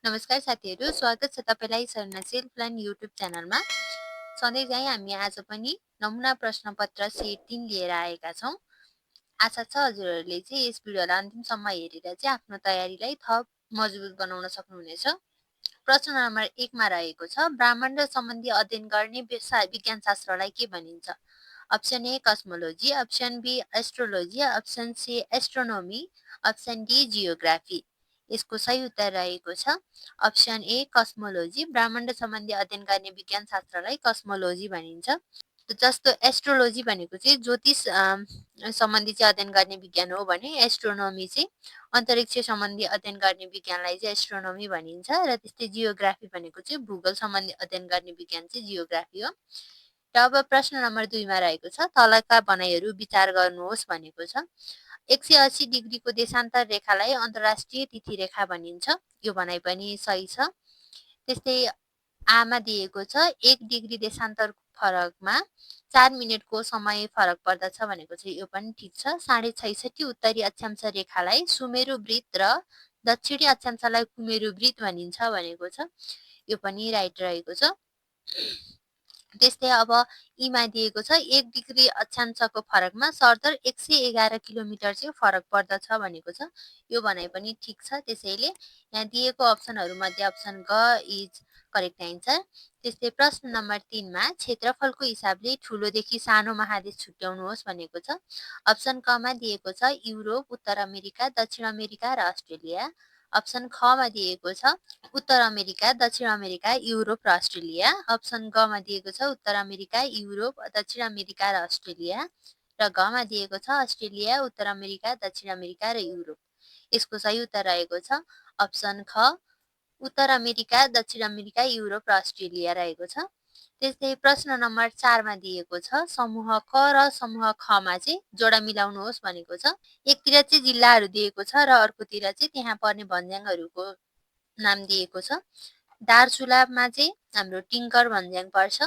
नमस्कार साथीहरू, स्वागत छ तपाईँलाई सरना सेल्फ लर्न युट्युब च्यानलमा। सधैँ झैँ हामी आज पनि नमुना प्रश्नपत्र सेट 3 लिएर आएका छौँ। आशा छ हजुरहरूले चाहिँ यस भिडियोलाई अन्तिमसम्म हेरेर चाहिँ आफ्नो तयारीलाई थप मजबुत बनाउन सक्नुहुनेछ। प्रश्न नम्बर 1 मा रहेको छ, ब्रह्माण्ड सम्बन्धी अध्ययन गर्ने विज्ञान शास्त्रलाई के भनिन्छ? Option A cosmology, option B astrology, option C astronomy, option D geography. यसको सही उत्तर रहेको छ अप्सन ए कस्मोलोजी। ब्रह्माण्ड सम्बन्धी अध्ययन गर्ने विज्ञान शास्त्रलाई कस्मोलोजी भनिन्छ। जस्तो एस्ट्रोलोजी भनेको चाहिँ ज्योतिष सम्बन्धी चाहिँ अध्ययन गर्ने विज्ञान हो भने एस्ट्रोनोमी चाहिँ अन्तरिक्ष सम्बन्धी अध्ययन गर्ने विज्ञानलाई चाहिँ एस्ट्रोनोमी भनिन्छ र त्यस्तै जियोग्राफी भनेको चाहिँ भूगोल सम्बन्धी अध्ययन गर्ने विज्ञान चाहिँ जियोग्राफी हो। र अब प्रश्न नम्बर 2 मा रहेको छ, तलका बनाइहरू विचार गर्नुहोस् भनेको छ। 180 डिग्रीको देशान्तर रेखालाई अन्तर्राष्ट्रिय तिथि रेखा भनिन्छ। यो भनाइ पनि सही छ। त्यस्तै आमा दिएको छ 1 डिग्री देशान्तर फरकमा 4 मिनेटको समय फरक पर्दछ भनेको चाहिँ यो पनि ठिक छ। 66.5 उत्तरी अक्षांश रेखालाई सुमेरु वृत्त र दक्षिणी अक्षांशलाई कुमेरु वृत्त भनिन्छ भनेको छ। यो पनि राइट रहेको छ। त्यस्तै अब इमा दिएको छ 1 डिग्री अक्षांशको फरकमा सरदर 111 किलोमिटर चाहिँ फरक पर्दछ भनेको छ। यो भनाइ पनि ठिक छ। त्यसैले यहाँ दिएको अप्सनहरू मध्ये अप्सन ग इज करेक्ट एन्सर। त्यस्तै प्रश्न नम्बर 3 मा क्षेत्रफलको हिसाबले ठुलोदेखि सानो महादेश छुट्याउनुहोस् भनेको छ। अप्सन क मा दिएको छ युरोप, उत्तर अमेरिका, दक्षिण अमेरिका र अस्ट्रेलिया। अप्सन ख मा दिएको छ उत्तर अमेरिका, दक्षिण अमेरिका, युरोप र अस्ट्रेलिया। अप्सन ग मा दिएको छ उत्तर अमेरिका, युरोप, दक्षिण अमेरिका र अस्ट्रेलिया। र घ मा दिएको छ अस्ट्रेलिया, उत्तर अमेरिका, दक्षिण अमेरिका र युरोप। यसको सही उत्तर रहेको छ अप्सन ख उत्तर अमेरिका, दक्षिण अमेरिका, युरोप र अस्ट्रेलिया रहेको छ। त्यस्तै प्रश्न नम्बर 4 मा दिएको छ समूह क र समूह ख मा चाहिँ जोडा मिलाउनुहोस् भनेको छ। एकतिर चाहिँ जिल्लाहरू दिएको छ र अर्कोतिर चाहिँ त्यहाँ पर्ने भन्ज्याङहरूको नाम दिएको छ। दार्चुलामा चाहिँ हाम्रो टिङ्कर भन्ज्याङ पर्छ।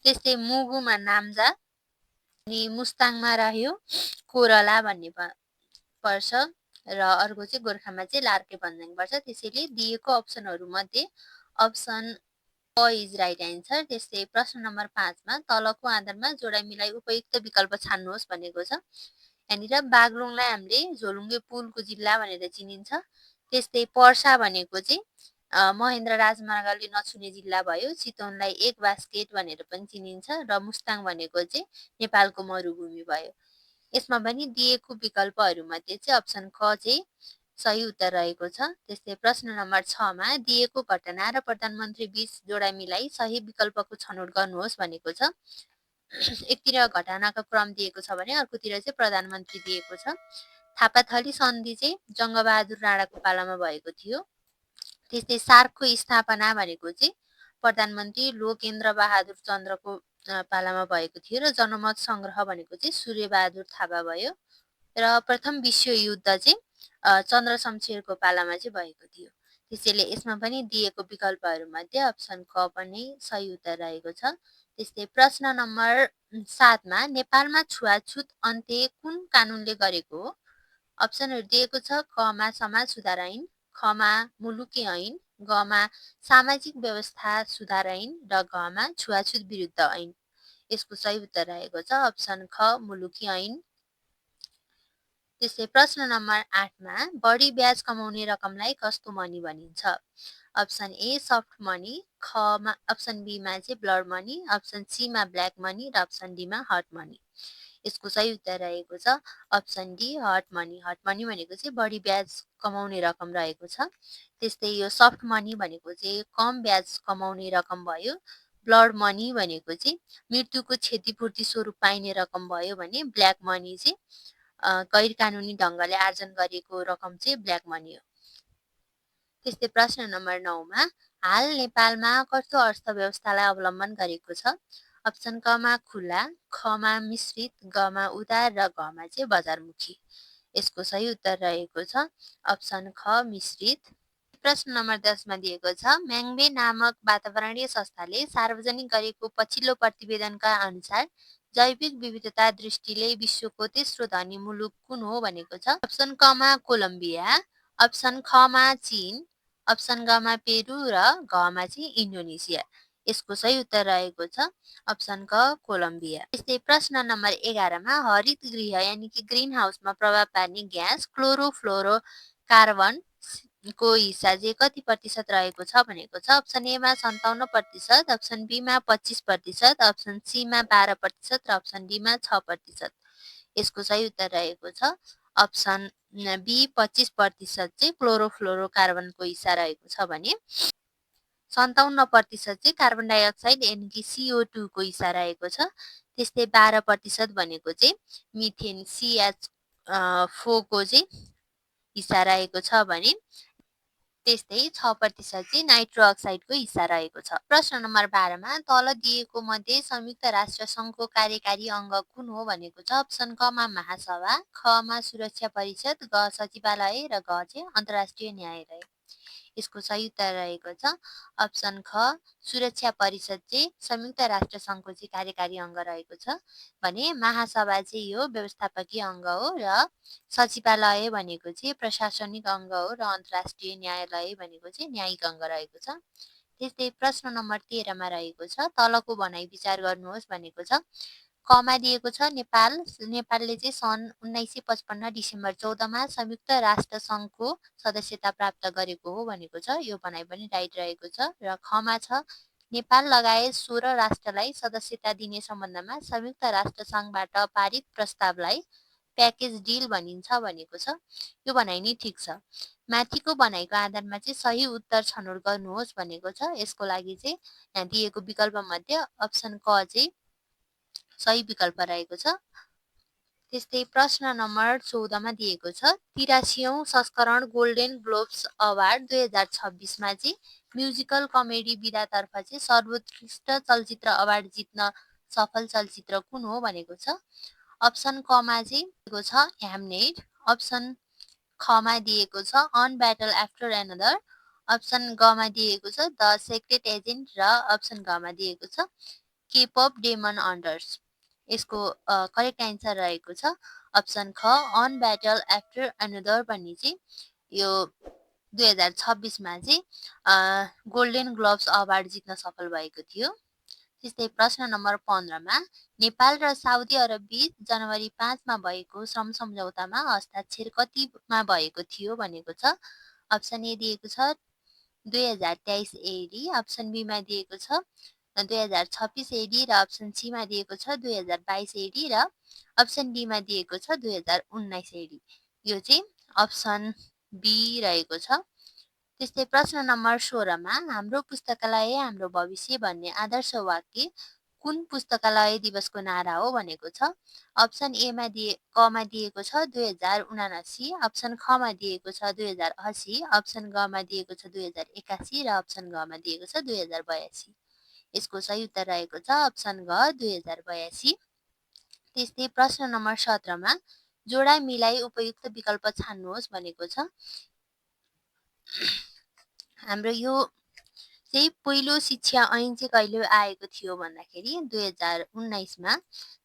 त्यस्तै मुगुमा नाम्जा अनि मुस्ताङमा रह्यो कोरला भन्ने पर्छ र अर्को चाहिँ गोर्खामा चाहिँ लार्के भन्ज्याङ पर्छ। त्यसैले दिएको अप्सनहरू मध्ये अप्सन क इज राइट एन्सर। त्यस्तै प्रश्न नम्बर 5 मा तलको आधारमा जोडा मिलाई उपयुक्त विकल्प छान्नुहोस् भनेको छ। यहाँनिर बागलुङलाई हामीले झोलुङ्गे पुलको जिल्ला भनेर चिनिन्छ। त्यस्तै पर्सा भनेको चाहिँ महेन्द्र राजमार्गले नछुने जिल्ला भयो। चितवनलाई एक बास्केट भनेर पनि चिनिन्छ र मुस्ताङ भनेको चाहिँ नेपालको मरुभूमि भयो। यसमा पनि दिएको विकल्पहरूमध्ये चाहिँ अप्सन क चाहिँ सही उत्तर रहेको छ। त्यस्तै प्रश्न नम्बर 6 मा दिएको घटना र प्रधानमन्त्री बीच जोडा मिलाई सही विकल्पको छनौट गर्नुहोस् भनेको छ। एकतिर घटनाको क्रम दिएको छ भने अर्कोतिर चाहिँ प्रधानमन्त्री दिएको छ। थापाथली सन्धि चाहिँ जङ्गबहादुर राणाको पालामा भएको थियो। त्यस्तै सार्कको स्थापना भनेको चाहिँ प्रधानमन्त्री लोकेन्द्र बहादुर चन्द्रको पालामा भएको थियो र जनमत संग्रह भनेको चाहिँ सूर्यबहादुर थापा भयो। र प्रथम विश्वयुद्ध चाहिँ चन्द्र शमशेरको पालामा चाहिँ भएको थियो। त्यसैले यसमा पनि दिएको विकल्पहरूमध्ये अप्सन क पनि सही उत्तर रहेको छ। त्यस्तै प्रश्न नम्बर 7 मा नेपालमा छुवाछुत अन्त्य कुन कानुनले गरेको हो? अप्सनहरू दिएको छ क मा समाज सुधार ऐन, ख मा मुलुकी ऐन, ग मा सामाजिक व्यवस्था सुधार ऐन र घ मा छुवाछुत विरुद्ध ऐन। यसको सही उत्तर रहेको छ अप्सन ख मुलुकी ऐन। त्यस्तै प्रश्न नम्बर 8 मा बढी ब्याज कमाउने रकमलाई कस्तो मनी भनिन्छ? अप्सन ए सफ्ट मनी, ख मा अप्सन बी मा चाहिँ ब्लड मनी, अप्सन सी मा ब्ल्याक मनी र अप्सन डी मा हट मनी। यसको सही उत्तर रहेको छ option D hot money. Hot money भनेको चाहिँ बढी ब्याज कमाउने रकम रहेको छ। त्यस्तै यो सफ्ट मनी भनेको चाहिँ कम ब्याज कमाउने रकम भयो। ब्लड मनी भनेको चाहिँ मृत्युको क्षतिपूर्ति स्वरूप पाइने रकम भयो भने ब्ल्याक मनी चाहिँ गैर कानुनी ढङ्गले आर्जन गरेको रकम चाहिँ ब्ल्याक मनी हो। त्यस्तै प्रश्न नम्बर 9 मा हाल नेपालमा कस्तो अर्थव्यवस्थालाई अवलम्बन गरेको छ? अप्सन क मा खुला, ख मा मिश्रित, ग मा उदार र घ मा चाहिँ बजारमुखी। यसको सही उत्तर रहेको छ अप्सन ख मिश्रित। प्रश्न नम्बर 10 मा दिएको छ म्याङ्बे नामक वातावरणीय संस्थाले सार्वजनिक गरेको पछिल्लो प्रतिवेदनका अनुसार जैविक विविधता दृष्टिले विश्वको तेस्रो धनी मुलुक कुन हो भनेको छ। अप्सन क मा कोलम्बिया, अप्सन ख मा चीन, अप्सन गमा पेरु र घमा चाहिँ इन्डोनेसिया। यसको सही उत्तर रहेको छ अप्सन क कोलम्बिया। त्यस्तै प्रश्न नम्बर 11 मा हरित गृह यानि कि ग्रीन हाउसमा प्रभाव पार्ने ग्यास क्लोरोफ्लोरो कार्बन को हिस्सा चाहिँ कति प्रतिशत रहेको छ भनेको छ। अप्सन ए मा 57%, अप्सन बी मा 25%, अप्सन सी मा 12% र अप्सन डी मा 6%। यसको सही उत्तर रहेको छ अप्सन बी 25% चाहिँ क्लोरोफ्लोरो कार्बनको हिस्सा रहेको छ भने 57% चाहिँ कार्बन डाइअक्साइड यानि कि CO2 को हिस्सा रहेको छ। त्यस्तै 12% भनेको चाहिँ मिथेन CH4 को चाहिँ हिस्सा रहेको छ भने त्यस्तै 6% चाहिँ नाइट्रो अक्साइडको हिस्सा रहेको छ। प्रश्न नम्बर 12 मा तल दिएको मध्ये संयुक्त राष्ट्र सङ्घको कार्यकारी अङ्ग कुन हो भनेको छ। अप्सन क मा महासभा, ख मा सुरक्षा परिषद, ग सचिवालय र घ चाहिँ अन्तर्राष्ट्रिय न्यायालय। यसको सही उत्तर रहेको छ अप्सन ख सुरक्षा परिषद चाहिँ संयुक्त राष्ट्र सङ्घको चाहिँ कार्यकारी अङ्ग रहेको छ भने महासभा चाहिँ यो व्यवस्थापकीय अङ्ग हो र सचिवालय भनेको चाहिँ प्रशासनिक अङ्ग हो र अन्तर्राष्ट्रिय न्यायालय भनेको चाहिँ न्यायिक अङ्ग रहेको छ। त्यस्तै प्रश्न नम्बर 13 मा रहेको छ तलको भनाइ विचार गर्नुहोस् भनेको छ। कमा दिएको छ नेपालले चाहिँ सन् 1955 डिसेम्बर 14 मा संयुक्त राष्ट्र सङ्घको सदस्यता प्राप्त गरेको हो भनेको छ। यो भनाइ पनि राइट रहेको छ र खमा छ नेपाल लगायत 16 राष्ट्रलाई सदस्यता दिने सम्बन्धमा संयुक्त राष्ट्र सङ्घबाट पारित प्रस्तावलाई प्याकेज डिल भनिन्छ भनेको छ। यो भनाइ नै ठिक छ। माथिको भनाइको आधारमा चाहिँ सही उत्तर छनौट गर्नुहोस् भनेको छ। यसको लागि चाहिँ यहाँ दिएको विकल्प मध्ये अप्सन क चाहिँ सही विकल्प रहेको छ। त्यस्तै प्रश्न नम्बर 14 मा दिएको छ 83औं संस्करण गोल्डन ग्लोब्स अवार्ड 2026 मा चाहिँ म्युजिकल कमेडी विधातर्फ चाहिँ सर्वोत्कृष्ट चलचित्र अवार्ड जित्न सफल चलचित्र कुन हो भनेको छ। अप्सन क मा चाहिँ दिएको छ ह्यामनेट, अप्सन ख मा दिएको छ one battle after another, option ग मा दिएको छ द सेक्रेट एजेन्ट र अप्सन घ मा दिएको छ केपअप डेमन अन्डर्स। यसको करेक्ट एन्सर रहेको छ अप्सन ख अन ब्याटल आफ्टर अनदर भन्ने चाहिँ यो 2026 मा चाहिँ गोल्डन ग्लोब्स अवार्ड जित्न सफल भएको थियो। त्यस्तै प्रश्न नम्बर 15 मा नेपाल र साउदी अरब बीच जनवरी 5 मा भएको श्रम सम्झौतामा हस्ताक्षर कतिमा भएको थियो भनेको छ। अप्सन ए दिएको छ 2023 एडी, अप्सन बी मा दिएको छ 2026 एडी र अप्सन सी मा दिएको छ 2022 एडी र अप्सन डी मा दिएको छ 2019 एडी। यो चाहिँ अप्सन बी रहेको छ। त्यस्तै प्रश्न नम्बर 16 मा हाम्रो पुस्तकालय हाम्रो भविष्य भन्ने आदर्श वाक्य कुन पुस्तकालय दिवसको नारा हो भनेको छ। अप्सन ए मा क मा दिएको छ 2079, अप्सन ख मा दिएको छ 2080, अप्सन ग मा दिएको छ 2081 र अप्सन घ मा दिएको छ 2082। यसको सही उत्तर रहेको छ अप्सन घ 2082। त्यस्तै प्रश्न नम्बर 17 मा जोडा मिलाई उपयुक्त विकल्प छान्नुहोस् भनेको छ। हाम्रो यो चाहिँ पहिलो शिक्षा ऐन चाहिँ कहिले आएको थियो भन्दाखेरि 2019 मा।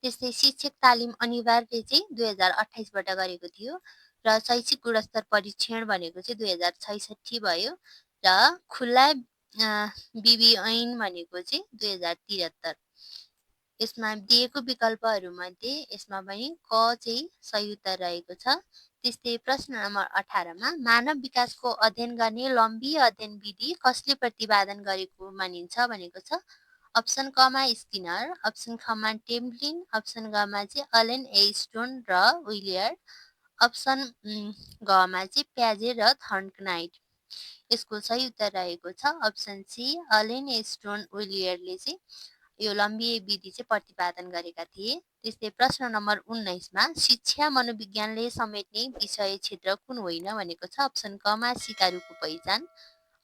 त्यस्तै शिक्षक तालिम अनिवार्य चाहिँ 2028 बाट गरेको थियो र शैक्षिक गुणस्तर परीक्षण भनेको चाहिँ 2066 भयो र खुल्ला बिबी ऐन भनेको चाहिँ 2073। यसमा दिएको विकल्पहरूमध्ये यसमा पनि क चाहिँ सही उत्तर रहेको छ। त्यस्तै प्रश्न नम्बर 18 मा मानव विकासको अध्ययन गर्ने लम्बी अध्ययन विधि कसले प्रतिपादन गरेको मानिन्छ भनेको छ। अप्सन क मा स्किनर, अप्सन ख मा टेम्प्लिन, अप्सन ग मा चाहिँ अलेन ए स्टोन र विलियर्ड, अप्सन घ मा चाहिँ प्याजे र थर्नकनाइट। यसको सही उत्तर रहेको छ अप्सन सी अलेन ए स्टोन विलियर्डले चाहिँ यो लम्बी विधि चाहिँ प्रतिपादन गरेका थिए। त्यस्तै प्रश्न नम्बर 19 मा शिक्षा मनोविज्ञानले समेट्ने विषय क्षेत्र कुन होइन भनेको छ। अप्सन क मा सिकारुको पहिचान,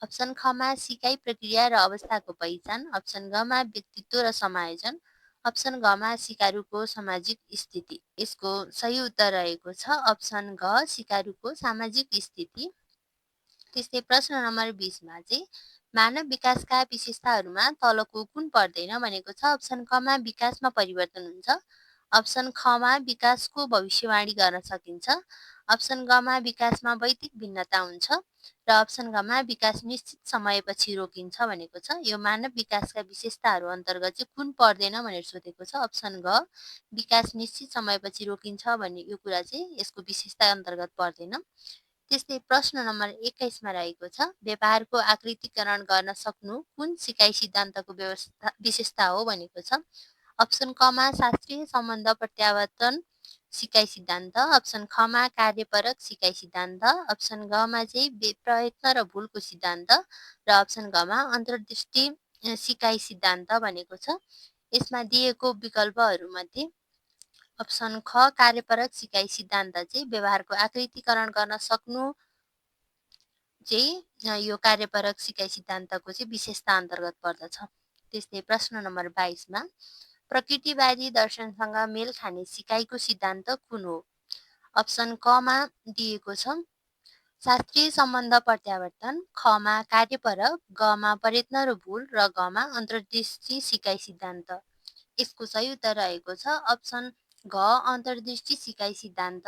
अप्सन ख मा सिकाइ प्रक्रिया र अवस्थाको पहिचान, अप्सन ग मा व्यक्तित्व र समायोजन, अप्सन घ मा सिकारुको सामाजिक स्थिति। यसको सही उत्तर रहेको छ अप्सन घ सिकारुको सामाजिक स्थिति। त्यस्तै प्रश्न नम्बर 20 मा चाहिँ मानव विकासका विशेषताहरूमा तलको कुन पर्दैन भनेको छ। अप्सन क मा विकासमा परिवर्तन हुन्छ, अप्सन ख मा विकासको भविष्यवाणी गर्न सकिन्छ, अप्सन ग मा विकासमा वैदिक भिन्नता हुन्छ र अप्सन घ मा विकास निश्चित समयपछि रोकिन्छ भनेको छ। यो मानव विकासका विशेषताहरू अन्तर्गत चाहिँ कुन पर्दैन भनेर सोधेको छ। अप्सन घ विकास निश्चित समयपछि रोकिन्छ भन्ने यो कुरा चाहिँ यसको विशेषता अन्तर्गत पर्दैन। त्यस्तै प्रश्न नम्बर 21 मा रहेको छ व्यवहारको आकृतिकरण गर्न सक्नु कुन सिकाइ सिद्धान्तको विशेषता हो भनेको छ। अप्सन क मा शास्त्रीय सम्बन्ध प्रत्यावर्तन सिकाइ सिद्धान्त, अप्सन ख मा कार्यपरक सिकाइ सिद्धान्त, अप्सन घ मा चाहिँ प्रयत्न र भुलको सिद्धान्त र अप्सन घ मा अन्तर्दृष्टि सिकाइ सिद्धान्त भनेको छ। यसमा दिएको विकल्पहरूमध्ये अप्सन ख कार्यपरक सिकाइ सिद्धान्त चाहिँ व्यवहारको आकृतिकरण गर्न सक्नु चाहिँ यो कार्यपरक सिकाइ सिद्धान्तको चाहिँ विशेषता अन्तर्गत पर्दछ। त्यस्तै प्रश्न नम्बर 22 मा प्रकृतिवादी दर्शनसँग मेल खाने सिकाइको सिद्धान्त कुन हो। अप्सन क मा दिएको छ शास्त्रीय सम्बन्ध प्रत्यावर्तन, ख मा कार्यपरक, ग मा प्रयत्न र भुल र घ मा अन्तर्दृष्टि सिकाइ सिद्धान्त। यसको सही उत्तर रहेको छ अप्सन घ अन्तर्दृष्टि सिकाइ सिद्धान्त।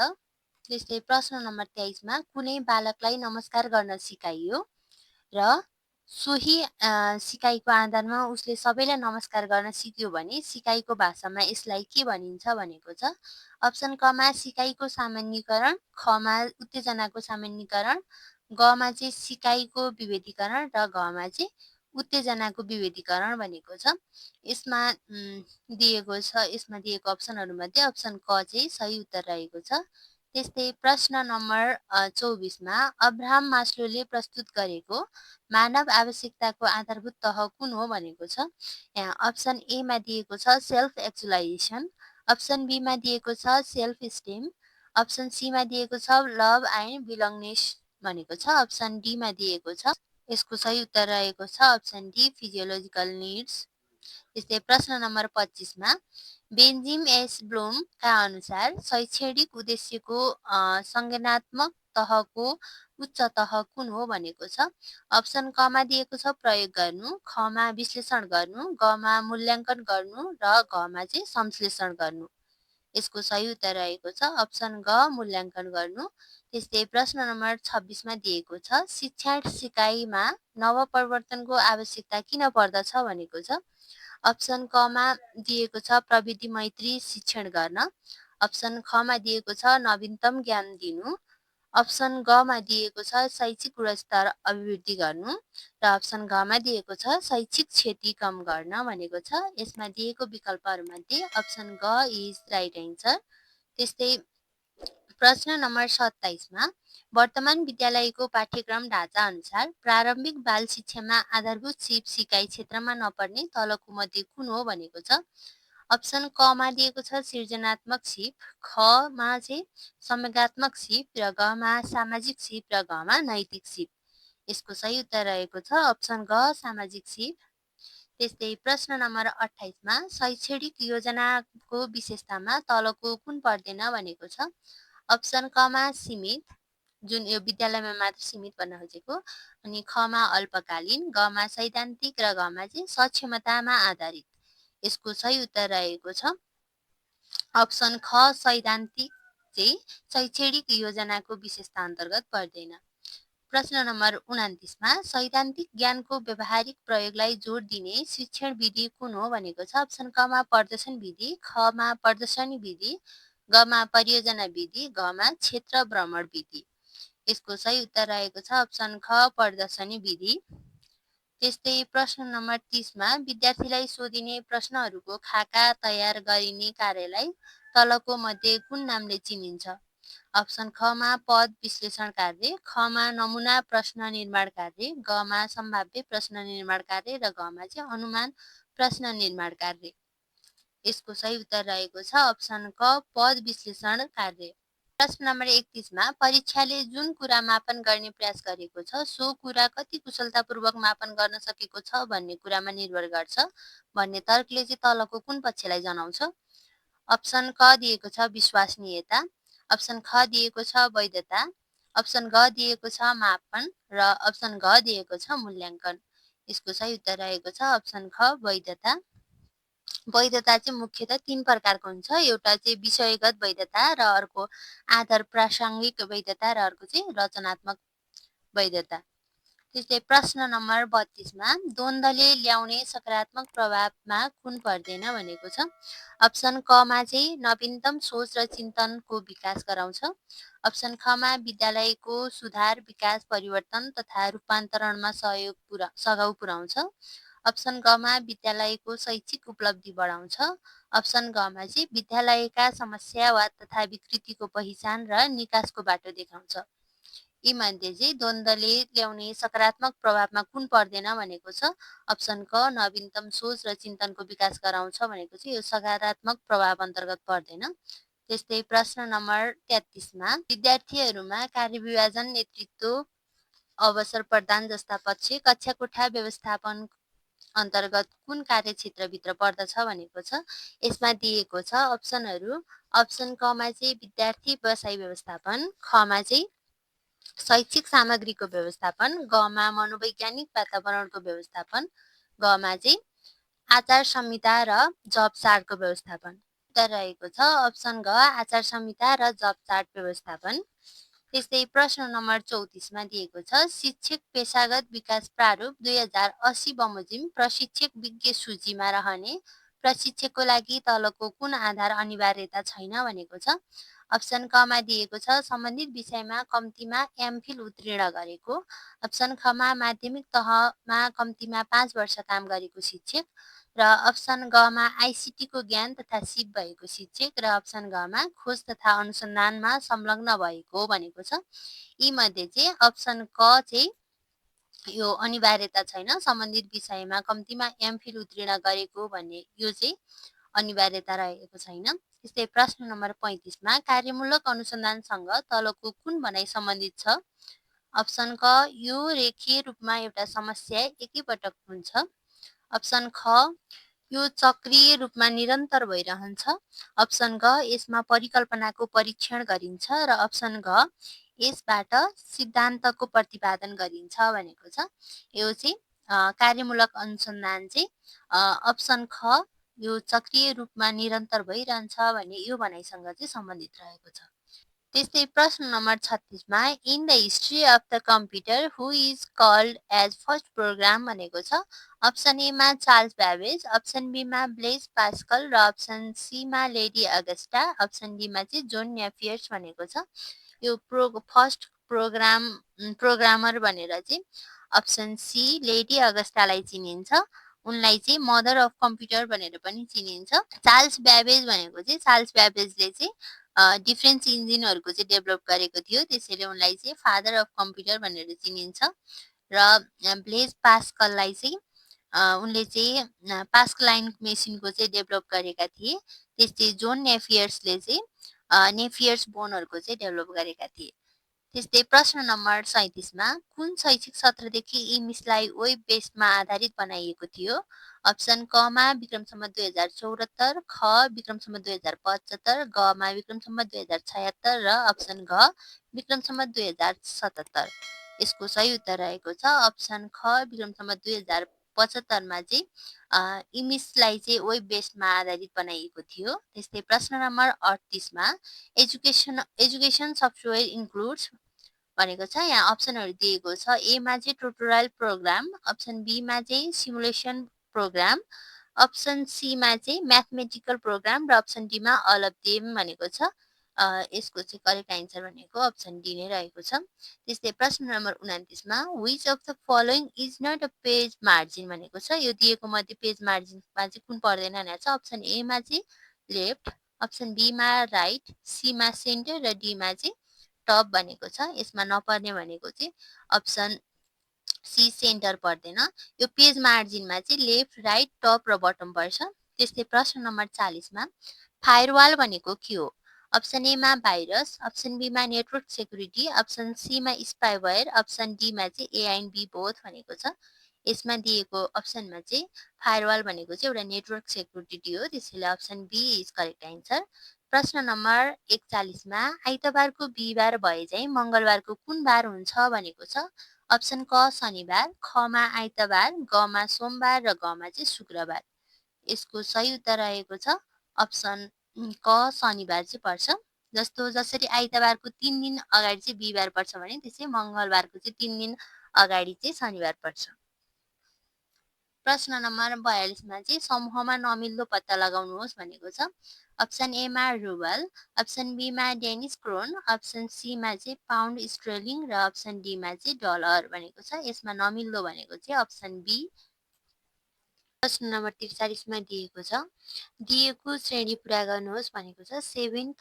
त्यस्तै प्रश्न नम्बर 23 मा कुनै बालकलाई नमस्कार गर्न सिकाइयो र सोही सिकाइको आधारमा उसले सबैलाई नमस्कार गर्न सिक्यो भने सिकाइको भाषामा यसलाई के भनिन्छ भनेको छ। अप्सन क मा सिकाइको सामान्यीकरण, ख मा उत्तेजनाको सामान्यीकरण, ग मा चाहिँ सिकाइको विभेदीकरण र घ मा चाहिँ उत्तेजनाको विभेदीकरण भनेको छ। यसमा दिएको अप्सनहरूमध्ये अप्सन क चाहिँ सही उत्तर रहेको छ। त्यस्तै प्रश्न नम्बर 24 मा अब्राहम मास्लोले प्रस्तुत गरेको मानव आवश्यकताको आधारभूत तह कुन हो भनेको छ। यहाँ अप्सन ए मा दिएको छ सेल्फ एक्चुलाइजेसन, अप्सन बी मा दिएको छ सेल्फ स्टेम, अप्सन सी मा दिएको छ लभ एन्ड बिलोङनेस भनेको छ, अप्सन डी मा दिएको छ यसको सही उत्तर रहेको छ अप्सन डी फिजियोलोजिकल निड्स। त्यस्तै प्रश्न नम्बर 25 मा बेन्जिम एस ब्लुमका अनुसार शैक्षणिक उद्देश्यको संज्ञानात्मक तहको उच्च तह कुन हो भनेको छ। अप्सन क मा दिएको छ प्रयोग गर्नु, ख मा विश्लेषण गर्नु, ग मा मूल्याङ्कन गर्नु र घ मा चाहिँ संश्लेषण गर्नु। यसको सही उत्तर रहेको छ अप्सन ग मूल्याङ्कन गर्नु। त्यस्तै प्रश्न नम्बर 26 मा दिएको छ शिक्षण सिकाइमा नवपरिवर्तनको आवश्यकता किन पर्दछ भनेको छ। अप्सन क मा दिएको छ प्रविधि मैत्री शिक्षण गर्न, अप्सन ख मा दिएको छ नवीनतम ज्ञान दिनु, अप्सन ग मा दिएको छ शैक्षिक गुणस्तर अभिवृद्धि गर्नु र अप्सन घ मा दिएको छ शैक्षिक क्षति कम गर्न भनेको छ। यसमा दिएको विकल्पहरूमध्ये अप्सन ग इज राइट एन्सर। त्यस्तै प्रश्न नम्बर 27 मा वर्तमान विद्यालयको पाठ्यक्रम ढाँचा अनुसार प्रारम्भिक बाल शिक्षामा आधारभूत सिप सिकाइ क्षेत्रमा नपर्ने तलको मध्ये कुन हो भनेको छ। अप्सन क मा दिएको छ सृजनात्मक सिप, ख मा चाहिँ संवेगात्मक सिप र ग मा सामाजिक सिप र घ मा नैतिक सिप। यसको सही उत्तर रहेको छ अप्सन ग सामाजिक सिप। त्यस्तै प्रश्न नम्बर 28 मा शैक्षणिक योजनाको विशेषतामा तलको कुन पर्दैन भनेको छ। अप्सन क मा सीमित, जुन यो विद्यालयमा मात्र सीमित भन्न खोजेको, अनि ख मा अल्पकालीन, ग मा सैद्धान्तिक र घ मा चाहिँ सक्षमतामा आधारित। यसको सही उत्तर रहेको छ अप्सन ख सैद्धान्तिक चाहिँ शैक्षणिक योजनाको विशेषता अन्तर्गत पर्दैन। प्रश्न नम्बर 29 मा सैद्धान्तिक ज्ञानको व्यावहारिक प्रयोगलाई जोड दिने शिक्षण विधि कुन हो भनेको छ। अप्सन क मा प्रदर्शन विधि, ख मा प्रदर्शनी विधि, ग मा परियोजना विधि, घ मा क्षेत्र भ्रमण विधि। यसको सही उत्तर रहेको छ अप्सन ख प्रदर्शनी विधि। त्यस्तै प्रश्न नम्बर 30 मा विद्यार्थीलाई सोधिने प्रश्नहरूको खाका तयार गरिने कार्यलाई तलको मध्ये कुन नामले चिनिन्छ। अप्सन ख मा पद विश्लेषण कार्य, ख मा नमुना प्रश्न निर्माण कार्य, ग मा सम्भाव्य प्रश्न निर्माण कार्य र घ मा चाहिँ अनुमान प्रश्न निर्माण कार्य। यसको सही उत्तर रहेको छ अप्सन क पद विश्लेषण कार्य। प्रश्न नम्बर 31 मा परीक्षाले जुन कुरा मापन गर्ने प्रयास गरेको छ सो कुरा कति कुशलतापूर्वक मापन गर्न सकेको छ भन्ने कुरामा निर्भर गर्छ भन्ने तर्कले चाहिँ तलको कुन पक्षलाई जनाउँछ। अप्सन क दिएको छ विश्वसनीयता, अप्सन ख दिएको छ वैधता, अप्सन ग दिएको छ मापन र अप्सन घ दिएको छ मूल्याङ्कन। यसको सही उत्तर रहेको छ अप्सन ख वैधता। वैधता चाहिँ मुख्यतः 3 प्रकारको हुन्छ, एउटा चाहिँ विषयगत वैधता र अर्को आधार प्रासङ्गिक वैधता र अर्को चाहिँ रचनात्मक वैधता। त्यस्तै प्रश्न नम्बर 32 मा द्वन्द्वले ल्याउने सकारात्मक प्रभावमा कुन पर्दैन भनेको छ। अप्सन क मा चाहिँ नवीनतम सोच र चिन्तनको विकास गराउँछ। अप्सन ख मा विद्यालयको सुधार, विकास, परिवर्तन तथा रूपान्तरणमा सघाउ पुर्याउँछ। अप्सन ग मा विद्यालयको शैक्षिक उपलब्धि बढाउँछ। अप्सन ग मा चाहिँ विद्यालयका समस्या वा तथा विकृतिको पहिचान र निकासको बाटो देखाउँछ। यीमध्ये चाहिँ द्वन्द्वले ल्याउने सकारात्मक प्रभावमा कुन पर्दैन भनेको छ। अप्सन क नवीनतम सोच र चिन्तनको विकास गराउँछ भनेको चाहिँ यो सकारात्मक प्रभाव अन्तर्गत पर्दैन। त्यस्तै प्रश्न नम्बर 33 मा विद्यार्थीहरूमा कार्यविभाजन, नेतृत्व, अवसर प्रदान जस्ता पक्ष कक्षा कोठा व्यवस्थापन अन्तर्गत कुन कार्यक्षेत्रभित्र पर्दछ भनेको छ। यसमा दिएको छ अप्सनहरू। अप्सन क मा चाहिँ विद्यार्थी व्यवसाय व्यवस्थापन, ख मा चाहिँ शैक्षिक सामग्रीको व्यवस्थापन, ग मा मनोवैज्ञानिक वातावरणको व्यवस्थापन, ग मा चाहिँ आचार संहिता र जब चार्टको व्यवस्थापन। उत्तर रहेको छ अप्सन ग आचार संहिता र जब चार्ट व्यवस्थापन। त्यस्तै प्रश्न नम्बर 34 मा दिएको छ शिक्षक पेशागत विकास प्रारूप 2080 बमोजिम प्रशिक्षक विज्ञ सूचीमा रहने प्रशिक्षकको लागि तलको कुन आधार अनिवार्यता छैन भनेको छ। अप्सन क मा दिएको छ सम्बन्धित विषयमा कम्तीमा एमफिल उत्तीर्ण गरेको। अप्सन ख मा माध्यमिक तहमा कम्तीमा 5 वर्ष काम गरेको शिक्षक र अप्सन ग मा आइसिटीको ज्ञान तथा सिप भएको शिक्षक र अप्सन घ मा खोज तथा अनुसन्धानमा संलग्न भएको भनेको छ। यीमध्ये चाहिँ अप्सन क चाहिँ यो अनिवार्यता छैन, सम्बन्धित विषयमा कम्तीमा एमफिल उत्तीर्ण गरेको भन्ने यो चाहिँ अनिवार्यता रहेको छैन। त्यस्तै प्रश्न नम्बर 35 मा कार्यमूलक अनुसन्धानसँग तलको कुन भनाइ सम्बन्धित छ। अप्सन क यो रेखीय रूपमा एउटा समस्या एकैपटक हुन्छ। अप्सन ख यो चक्रीय रूपमा निरन्तर भइरहन्छ। अप्सन ग यसमा परिकल्पनाको परीक्षण गरिन्छ र अप्सन घ यसबाट सिद्धान्तको प्रतिपादन गरिन्छ भनेको छ। यो चाहिँ कार्यमूलक अनुसन्धान चाहिँ अप्सन ख यो चक्रीय रूपमा निरन्तर भइरहन्छ भन्ने यो भनाइसँग चाहिँ सम्बन्धित रहेको छ। त्यस्तै प्रश्न नम्बर 36 मा in the history of the computer who is called as first program भनेको छ। अप्सन ए मा चार्ल्स ब्याबेज, अप्सन बी मा ब्लेज पास्कल र अप्सन सी मा लेडी अगस्टा, अप्सन डी मा चाहिँ जोन नेपियर्स भनेको छ। यो फर्स्ट प्रोग्रामर भनेर चाहिँ अप्सन सी लेडी अगस्टालाई चिनिन्छ। उनलाई चाहिँ मदर अफ कम्प्युटर भनेर पनि चिनिन्छ। चार्ल्स ब्याबेज भनेको चाहिँ चार्ल्स ब्याबेजले चाहिँ डिफरेन्स इन्जिनहरूको चाहिँ डेभलप गरेको थियो, त्यसैले उनलाई चाहिँ फादर अफ कम्प्युटर भनेर चिनिन्छ। र ब्लेज पास्कललाई चाहिँ उनले चाहिँ पास्कलाइन मेसिनको चाहिँ डेभलप गरेका थिए। त्यस्तै जोन नेफियर्सले चाहिँ नेफियर्स बोनहरूको चाहिँ डेभलप गरेका थिए। त्यस्तै प्रश्न नम्बर 37 मा कुन शैक्षिक सत्रदेखि इमिसलाई वेब बेस्डमा आधारित बनाइएको थियो। अप्सन क मा विक्रम सम्वत 2074, ख विक्रम सम्वत 2075, ग मा विक्रम सम्वत 2076 र अप्सन घ विक्रम सम्वत 2077। यसको सही उत्तर रहेको छ अप्सन ख विक्रम सम्वत 2075 मा चाहिँ इमिसलाई चाहिँ वेब बेस्डमा आधारित बनाइएको थियो। त्यस्तै प्रश्न नम्बर 38 मा एजुकेसन सफ्टवेयर इन्क्लुड्स भनेको छ। यहाँ अप्सनहरू दिएको छ। ए मा चाहिँ ट्युटोरियल प्रोग्राम, अप्सन बी मा चाहिँ सिमुलेसन प्रोग्राम, अप्सन सी मा चाहिँ म्याथमेटिकल प्रोग्राम र अप्सन डी मा अल अफ देम भनेको छ। यसको चाहिँ करेक्ट आन्सर भनेको अप्सन डी नै रहेको छ। त्यस्तै प्रश्न नम्बर 29 मा which of the following is not a page margin भनेको छ। यो दिएको मध्ये पेज मार्जिनमा चाहिँ कुन पर्दैन भनेको छ। अप्सन ए मा चाहिँ लेफ्ट, अप्सन बी मा राइट, सी मा सेन्टर र डी मा चाहिँ टप भनेको छ। यसमा नपर्ने भनेको चाहिँ अप्सन सी सेन्टर पर्दैन। यो पेज मार्जिनमा चाहिँ लेफ्ट, राइट, टप र बटम पर्छ। त्यस्तै प्रश्न नम्बर 40 मा फायरवाल भनेको के हो। अप्सन ए मा भाइरस, अप्सन बी मा नेटवर्क सेक्युरिटी, अप्सन सी मा स्पाइवेयर, अप्सन डी मा चाहिँ ए एन्ड बी बोथ भनेको छ। यसमा दिएको अप्सनमा चाहिँ फायरवाल भनेको चाहिँ एउटा नेटवर्क सेक्युरिटी हो, त्यसैले option B is correct answer. प्रश्न नम्बर 41 मा आइतबारको बिहिबार भए चाहिँ मङ्गलबारको कुन बार हुन्छ भनेको छ। अप्सन क शनिबार, ख मा आइतबार, ग मा सोमबार र घ मा चाहिँ शुक्रबार। यसको सही उत्तर रहेको छ अप्सन क शनिबार चाहिँ पर्छ। जसरी आइतबारको 3 दिन अगाडि चाहिँ बिहिबार पर्छ भने त्यसै मङ्गलबारको चाहिँ 3 दिन अगाडि चाहिँ शनिबार पर्छ। प्रश्न नम्बर 42 मा चाहिँ समूहमा नमिल्दो पत्ता लगाउनुहोस् भनेको छ। अप्सन ए मा रुबल, अप्सन बी मा डेनिस क्रोन, अप्सन सी मा चाहिँ पाउन्ड स्टर्लिङ र अप्सन डी मा चाहिँ डलर भनेको छ। यसमा नमिल्दो भनेको चाहिँ अप्सन बी। प्रश्न नम्बर 43 मा दिएको छ। दिएको श्रेणी पुरा गर्नुहोस् भनेको छ। 7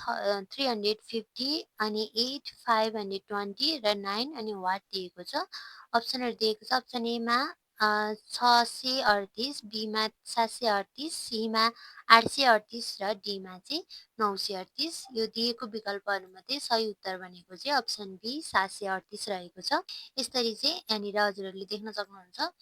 350 अनि 8 520 र 9 अनि वाट दिएको छ। अप्सनहरू दिएको छ। अप्सन ए मा 638, बी मा 738, सी मा 838 र डी मा चाहिँ 938। यो दिएको विकल्पहरूमध्ये सही उत्तर भनेको चाहिँ अप्सन बी 738 रहेको छ। यसरी चाहिँ यहाँनिर हजुरहरूले देख्न सक्नुहुन्छ।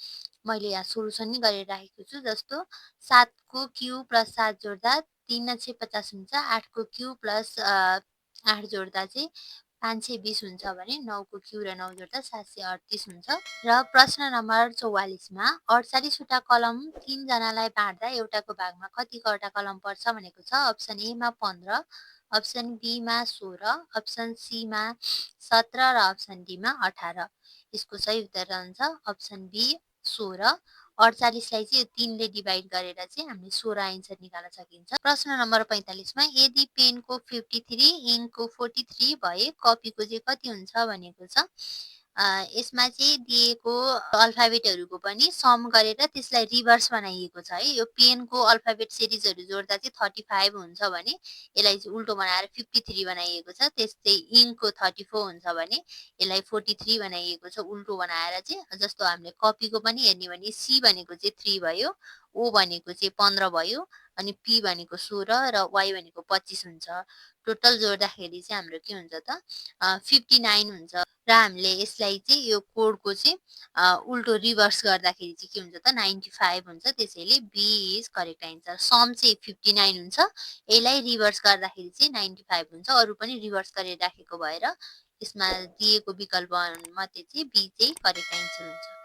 मैले यहाँ सोलुसन नै गरेर राखेको छु। जस्तो 7 को क्यु प्लस 7 जोड्दा 350 हुन्छ, 8 को क्यु प्लस 8 जोड्दा चाहिँ 520 हुन्छ भने 9 को क्यु र 9 जोड्दा 738 हुन्छ। र प्रश्न नम्बर 44 मा 48 वटा कलम 3 जनालाई बाँड्दा एउटाको भागमा कतिवटा कलम पर्छ भनेको छ। अप्सन ए मा 15, अप्सन बी मा 16, अप्सन सी मा 17 र अप्सन डी मा 18। यसको सही उत्तर रहन्छ अप्सन बी 16। 48 लाई चाहिँ 3 ले डिभाइड गरेर चाहिँ हामीले 16 आन्सर निकाल्न सकिन्छ। प्रश्न नम्बर 45 मा यदि पेनको 53, इङ्कको 43 भए कपीको चाहिँ कति हुन्छ भनेको छ। यसमा चाहिँ दिएको अल्फाबेटहरूको पनि सम गरेर त्यसलाई रिभर्स बनाइएको छ है। यो पेनको अल्फाबेट सिरिजहरू जोड्दा चाहिँ 35 हुन्छ भने यसलाई चाहिँ उल्टो बनाएर 53 बनाइएको छ। त्यस्तै इङ्कको 34 हुन्छ भने यसलाई 43 बनाइएको छ उल्टो बनाएर चाहिँ। जस्तो हामीले कपीको पनि हेर्ने भने सी भनेको चाहिँ 3 भयो, ओ भनेको चाहिँ 15 भयो, अनि पी भनेको 16 र वाई भनेको 25 हुन्छ। टोटल जोड्दाखेरि चाहिँ हाम्रो के हुन्छ त 59 हुन्छ। र हामीले यसलाई चाहिँ यो कोडको चाहिँ उल्टो रिभर्स गर्दाखेरि चाहिँ के हुन्छ त 95 हुन्छ। त्यसैले B is correct answer. Sum चाहिँ 59 हुन्छ, यसलाई रिभर्स गर्दाखेरि चाहिँ 95 हुन्छ। अरू पनि रिभर्स गरेर राखेको भएर यसमा दिएको विकल्पमध्ये चाहिँ बी चाहिँ करेक्ट आन्सर हुन्छ।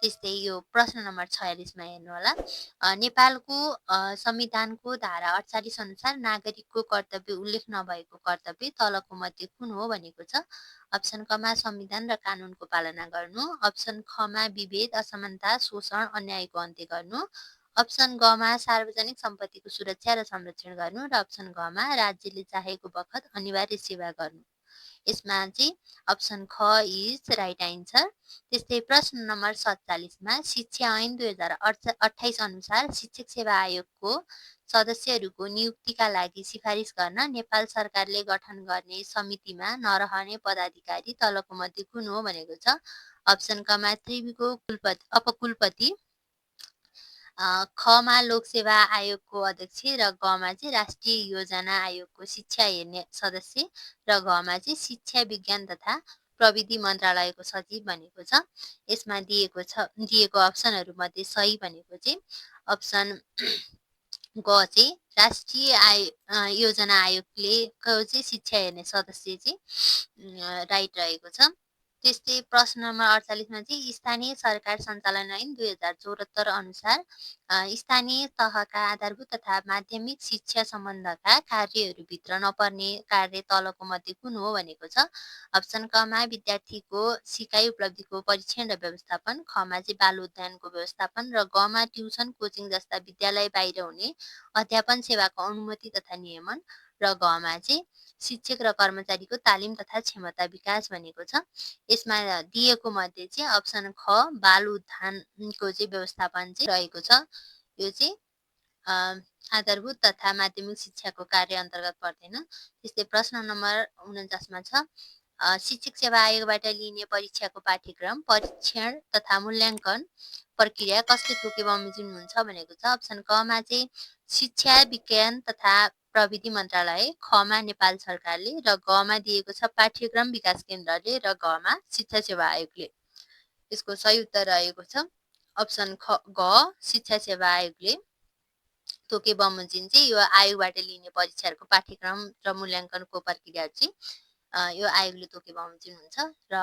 त्यस्तै यो प्रश्न नम्बर 46 मा हेर्नु होला। नेपालको संविधानको धारा 48 अनुसार नागरिकको कर्तव्य उल्लेख नभएको कर्तव्य तलको मध्ये कुन हो भनेको छ। अप्सन क मा संविधान र कानुनको पालना गर्नु, अप्सन ख मा विभेद, असमानता, शोषण, अन्यायको अन्त्य गर्नु, अप्सन ग मा सार्वजनिक सम्पत्तिको सुरक्षा र संरक्षण गर्नु र अप्सन घ मा राज्यले चाहेको बखत अनिवार्य सेवा गर्नु। यसमा चाहिँ अप्सन ख इज राइट आन्सर। त्यस्तै प्रश्न नम्बर 47 मा शिक्षा ऐन 2028 अनुसार शिक्षक सेवा आयोगको सदस्यहरूको नियुक्तिका लागि सिफारिस गर्न नेपाल सरकारले गठन गर्ने समितिमा नरहने पदाधिकारी तलको मध्ये कुन हो भनेको छ। अप्सन क मा त्रिविको अपकुलपति, ख मा लोकसेवा आयोगको अध्यक्ष र ग मा चाहिँ राष्ट्रिय योजना आयोगको शिक्षा हेर्ने सदस्य र घ मा चाहिँ शिक्षा विज्ञान तथा प्रविधि मन्त्रालयको सचिव भनेको छ। यसमा दिएको अप्सनहरू मध्ये सही भनेको चाहिँ अप्सन ग चाहिँ राष्ट्रिय योजना आयोगले चाहिँ शिक्षा हेर्ने सदस्य चाहिँ राइट रहेको छ। त्यस्तै प्रश्न नम्बर 48 मा चाहिँ स्थानीय सरकार सञ्चालन ऐन 2074 अनुसार स्थानीय तहका आधारभूत तथा माध्यमिक शिक्षा सम्बन्धका कार्यहरूभित्र नपर्ने कार्य तलको मध्ये कुन हो भनेको छ। अप्सन क मा विद्यार्थीको सिकाइ उपलब्धिको परीक्षण र व्यवस्थापन, ख मा चाहिँ बाल उद्यानको व्यवस्थापन र ग मा ट्युसन कोचिङ जस्ता विद्यालय बाहिर हुने अध्यापन सेवाको अनुमति तथा नियमन र घ मा चाहिँ शिक्षक र कर्मचारीको तालिम तथा क्षमता विकास भनेको छ। यसमा दिएको मध्ये चाहिँ अप्सन ख बाल उद्यानको चाहिँ व्यवस्थापन चाहिँ रहेको छ। यो चाहिँ आधारभूत तथा माध्यमिक शिक्षाको कार्य अन्तर्गत पर्दैन। त्यस्तै प्रश्न नम्बर 49 मा छ शिक्षक सेवा आयोगबाट लिइने परीक्षाको पाठ्यक्रम, परीक्षण तथा मूल्याङ्कन प्रक्रिया कसले तोके बमोजिम हुन्छ भनेको छ। अप्सन क मा चाहिँ शिक्षा विज्ञान तथा प्रविधि मन्त्रालय, ख मा नेपाल सरकारले र ग मा दिएको छ पाठ्यक्रम विकास केन्द्रले र घ मा शिक्षा सेवा आयोगले। यसको सही उत्तर रहेको छ अप्सन ग शिक्षा सेवा आयोगले तोके बमोजिम चाहिँ यो आयोगबाट लिने परीक्षाहरूको पाठ्यक्रम र मूल्याङ्कनको प्रक्रिया चाहिँ यो आयोगले तोके बमोजिम हुन्छ। र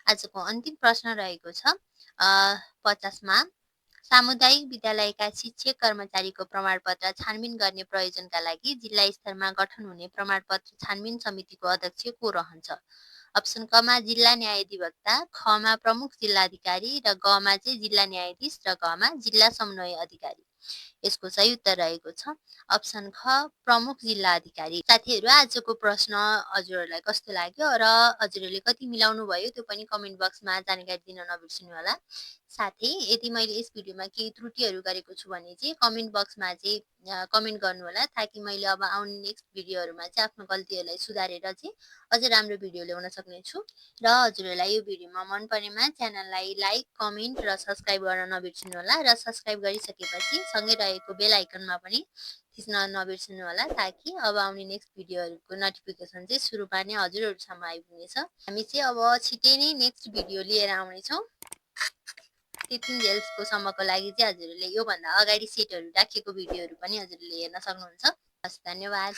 आजको अन्तिम प्रश्न रहेको छ 50 मा सामुदायिक विद्यालयका शिक्षक कर्मचारीको प्रमाणपत्र छानबिन गर्ने प्रयोजनका लागि जिल्ला स्तरमा गठन हुने प्रमाणपत्र छानबिन समितिको अध्यक्ष को रहन्छ। अप्सन क मा जिल्ला न्याय अधिवक्ता, ख मा प्रमुख जिल्लाधिकारी र ग मा चाहिँ जिल्ला न्यायाधीश र घ मा जिल्ला समन्वय अधिकारी। यसको सही उत्तर रहेको छ अप्सन ख प्रमुख जिल्ला अधिकारी। साथीहरू आजको प्रश्न हजुरहरूलाई कस्तो लाग्यो र हजुरहरूले कति मिलाउनु भयो त्यो पनि कमेन्ट बक्समा जानकारी दिन नबिर्सिनु होला। साथै यदि मैले यस भिडियोमा केही त्रुटिहरू गरेको छु भने चाहिँ कमेन्ट बक्समा चाहिँ कमेन्ट गर्नु होला ताकि मैले अब आउने नेक्स्ट भिडियोहरूमा चाहिँ आफ्नो गल्तीहरूलाई सुधारेर चाहिँ अझै राम्रो भिडियो ल्याउन सक्नेछु। र हजुरहरूलाई यो भिडियोमा मन परेमा च्यानललाई लाइक, कमेन्ट र सब्स्क्राइब गर्न नबिर्सिनु होला र सब्स्क्राइब गरिसकेपछि सँगै रहेको बेल आइकनमा पनि थिच्न नबिर्सिनु होला ताकि अब आउने नेक्स्ट भिडियोहरूको नोटिफिकेसन चाहिँ सुरुमा नै हजुरहरूसम्म आइपुग्नेछ। हामी चाहिँ अब छिटै नै नेक्स्ट भिडियो लिएर आउनेछौँ। त्यतिन्जेलको सम्मको लागि चाहिँ हजुरहरूले योभन्दा अगाडि सेटहरू राखेको भिडियोहरू पनि हजुरहरूले हेर्न सक्नुहुन्छ। हस्, धन्यवाद।